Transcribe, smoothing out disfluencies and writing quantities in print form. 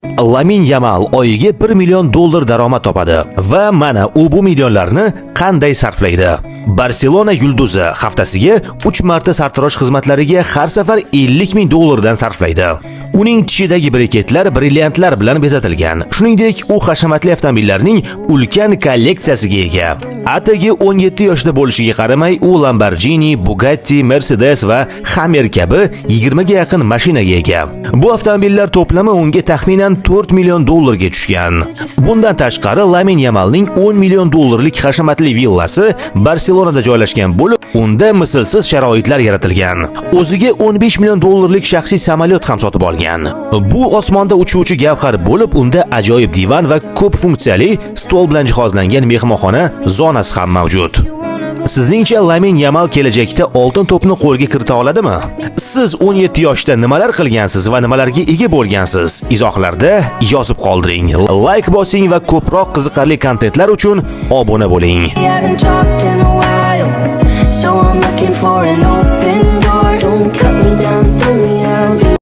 Lamin Yamal oyiga 1 million dollar daromad topadi va mana u bu millionlarni qanday sarflaydi. Barselona yulduzi haftasiga 3 marta sartarosh xizmatlariga har safar 50 ming dollardan sarflaydi. Uning tishidagi briketlar brilliantlar bilan bezatilgan. Shuningdek, u hashamatli avtomobillarning ulkan kolleksiyasiga ega. Atigi 17 yoshda bo'lishiga qaramay, u Lamborghini, Bugatti, Mercedes va Hummer kabi 20 ga yaqin mashinaga ega. Bu avtomobillar to'plami unga taxminan 4 million dollarga tushgan. Bundan tashqari, Lamin Yamalning 10 million dollarlik hashamatli villasi Barselonada joylashgan bo'lib, unda mislsiz sharoitlar yaratilgan. O'ziga 15 million dollarlik shaxsiy samolyot ham sotib olgan. Bu osmonda uchuvchi gavhar bo'lib, unda ajoyib divan va ko'p funksiyali stol bilan jihozlangan mehmonxona zonasi ham mavjud. Sizningcha, Lamin Yamal kelajakda oltin to'pni qo'lga kirita oladimi? Siz 17 yoshda nimalar qilgansiz va nimalarga ega bo'lgansiz? Izohlarda yozib qoldiring. Like bosing va ko'proq qiziqarli kontentlar uchun obuna bo'ling. We haven't talked in a while, so I'm looking for an